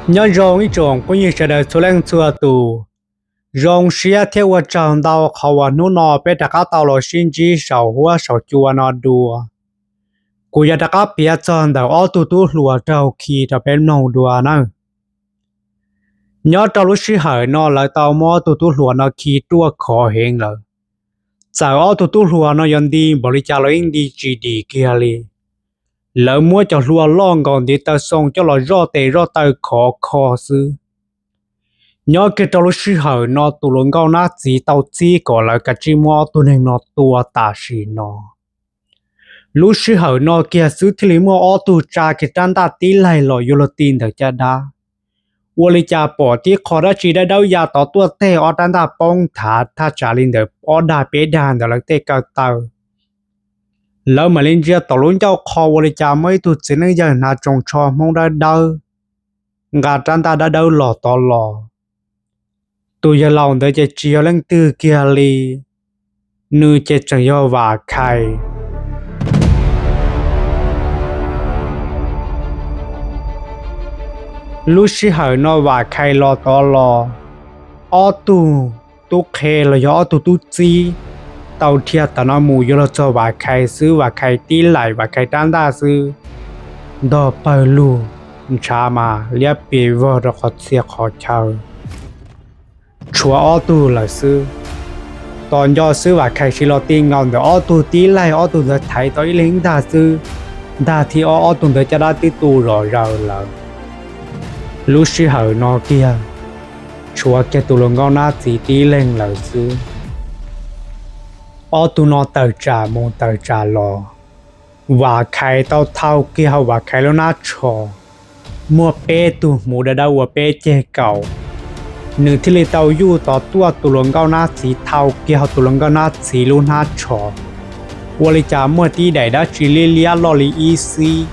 Nyob zoo ib tsoom phooj ywg sawv daws txhua leej txhua tus, zoo siab thiab ua tsaug ntau qhov uas hnub no peb rov qab tau los sib ntsib saum huab saum cua no dua. Kuv yuav rov qab piav txog ntawm ob tug tub hluas raug khi rau peb mloog dua nawb. Nyob rau lub sij hawm no lawv tau muab ob tug tub hluas no khi ruaj khov heev lawm. Txawm ob tug tub hluas no yuav nti npaum li cas los yeej nti tsis dim kiag li. Lawv muab cov hlua loj nkaus ntiv taw xoo coj los zoj tes zoj taw khov kho xwb. Nyob kiag rau lub sij hawm no tus hluas nkauj nab txiv tau txib kom lawv kav tsij muab ob tug neeg no tua tam sim no. Lub sij hawm no kiag xwb thiaj li muaj ob tug tsa kiag rab ntaj tib laig los yuav luag ti ntawm caj dab. Ua li cas pom tib qho dab tsi dawb dawb ya tod tuaj teg ob rab ntaj poob nthav thaj tsam li ntawm ob dag peb dag ntawm lawv tej kaw taw. Lawv mam li ntsia tom lub ncauj qho ua li cas muaj ib tug txiv neej yawg hnav tsoos tsho Hmoob dawb dawb nqa rab ntaj dawb dawb los tod los. Tus yawg laus ntawd ces tsis yog leej twg kiag li, nws ces tseem yog Vam Khais. Lub sij hawm no Vam Khais los tod los, ob tug tub qhe los yog ob tug tub txib tau dhia tom no mus yuav luag txog Vam Khais xwb, Vam Khais tib laim Vam Khais rab ntaj xwb, ntog pawg lug, ntshav mas liab pliv vog rau qhov txhia qhov chaw. Tshuav ob tug lawm xwb. Tos nco xwb Vam Khais siv los ti nkaus ntawm ob tug tib laig, ob tug ntawd thaiv tau ib leeg ib ntag xwb, ntag thib ob ob tug ntawd caj dab twb tu zom zaws lawm. Lub sij hawm no kiag, tshuav kiag tus hluas nkauj nab txiv tib leeg lawm xwb. Ob tug no tawm tsam mus tawm tsam los, Vam Khais tau thau kiag hauv Vam Khais lub hnab tsho, muaj peb tug hmuv dawb dawb ua peb ceg kaum. Nws thiaj li tau yuj tod tuaj tus hluas nkauj nab txiv thau kiag hauv tus hluas nkauj nab txiv lub hnab tsho. Ua li cas muaj tib daim dab tsi liab liab loj li ib xib.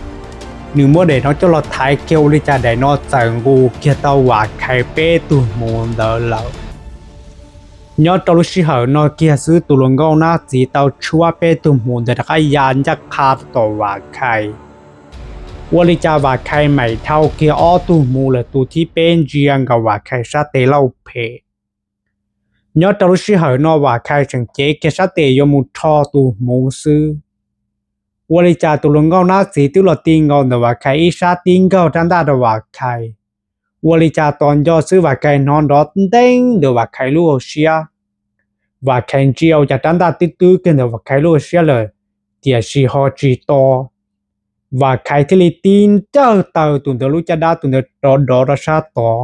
Nws muab daim no coj los thaiv kiag ua li cas daim no txawm nqus kiag tau Vam Khais peb tug hmuv ntawd lawm. Nyob rau lub sij hawm no kiag xwb tus hluas nkauj nab txiv tau tshuab peb tug hmuv ntawd rov qab ya ncaj qha tom Vam Khais. Ua li cas Vam Khais mam dhau kiag ob tug hmuv lawm tus thib peb ntsia nkaus Vam Khais sab tes lauj phem. Nyob rau lub sij hawm no Vam Khais tseem cev kiag sab tes yuav mus rho tus hmuv xwb. Ua li cas tus hluas nkauj nab txiv twb los ti nkaus ntawm Vam Khais ib sab tib nkaug rab ntaj rau Vam Khais. Ua li cas tos nco xwb Vam Khais hnov nrov nteeb ntawm Vam Khais lub hauv siab. Vam Khais ntsia ua cas rab ntaj twb twb kiag ntawm Vam Khais lub hauv siab lawm, tiam sis ho tsis to. Vam Khais thiaj li tib nrawj taw tus ntawd lub caj dab tus ntawd rov dov rau sab tod.